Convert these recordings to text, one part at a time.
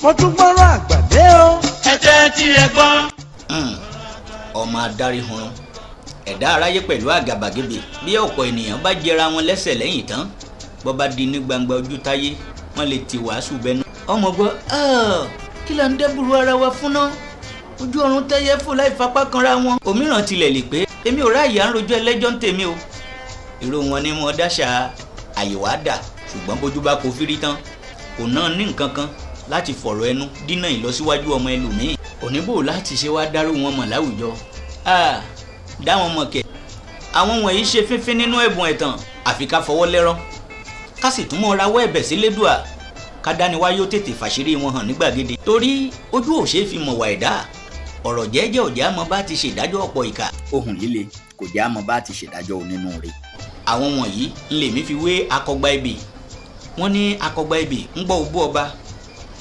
Mo tún gbọ́rọ̀ àgbàdé o. Ẹ tẹ́tí ẹ gbọ́. Ọmọ adarí hunrun ẹ̀dá aráyé pẹ̀lú àgàbàgebè. Bí ọ̀pọ̀ ènìyàn bá jẹra wọn lẹ́sẹ̀ lẹ́yìn tán, bọ́ bá di ní gbangba ojú táyé, wọ́n lè ti wàásù bẹnu. Ọmọ gbọ́, kí là ń dẹ́bùrú ara wa fún ná? Ojú ọ̀run tẹ́yẹ fò láì fapá kanra wọn. Òmíràn tilẹ̀ lè pé èmi ò ráàyè à ń rojọ́ ẹlẹ́jọ́ ń tèmi o. Irú wọn ni wọn dáṣà àyè wá dà, ṣùgbọ́n bójú bá kó fírí tán, kò náà ní nǹkan kan láti fọ̀rọ̀ ẹnu dínà ìlọsíwájú ọmọ ẹlòmíì. Oníbò láti ṣe wá dárú wọn mọ̀ láwùjọ, dá wọn mọ̀ kẹ̀. Àwọn wọ̀nyí ṣe fínfín nínú ẹ̀bùn ẹ̀tàn, àfi ká fọwọ́ lẹ́rán, ká sì tún mọ́ rawọ́ ẹ̀bẹ̀ sí lédùà, ká dániwáyé ó tètè fàṣírí wọn hàn ní gbàgede, torí ojú ò ṣeé fi mọ̀ wà ẹ̀dá. Ọ̀rọ̀ jẹ́jẹ́ ò jẹ́ àmọ́ bá ti ṣèdájọ́ ọ̀pọ̀ ìkà. Ohùn líle kò jẹ́ àmọ́ bá ti ṣèdájọ́ onínúure. Àwọn wọ̀nyí ń lèmi fi wé akọgba ibì. Wọ́n ní akọgba ibì ń gbọ́ òbú ọba.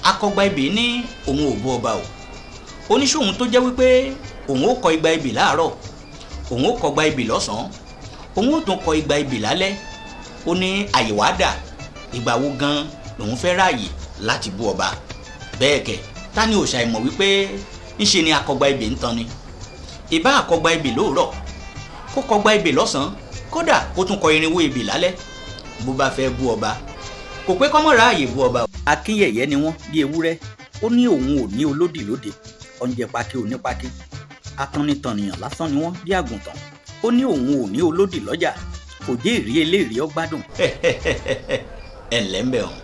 Akọgba ibì ní òun ò bú ọba o. Oníṣòwò tó jẹ́ wípé òun ó kọ igba ibì láàárọ̀, òun ó kọgba ibì lọ́sàn-án, òun ó tún kọ igba ibì lálẹ́. Ó ní àyè wá dà, ìgbà wo gan lòun fẹ́ ráàyè láti bú ọba? Bẹ́ẹ̀ kẹ̀, ta ni òòṣà ìmọ̀ wípé ńṣe ni akọgba ibì ń tan ni? Ìbá akọgba ibì lóòrọ̀, kó kọgba ibì lọ́sàn-án, kódà kó tún kọ irinwó ibì lálẹ́, bó bá fẹ́ bú ọba, kò pé kọ́mọ́ ráàyè bú ọba. Akínyẹ̀yẹ́ ni wọ́n bí ewúrẹ́. Ó ní òun ò ní olódì lóde, oúnjẹ paki onípaki. Atannitànìyàn lásán ni wọ́n bí àgùntàn. Ó ní òun ò ní olódì lọ́jà, kò jẹ́ ìrí eléèrí ọgbádùn. Ẹ ǹlẹ́ ń bẹ̀ ọ̀hún.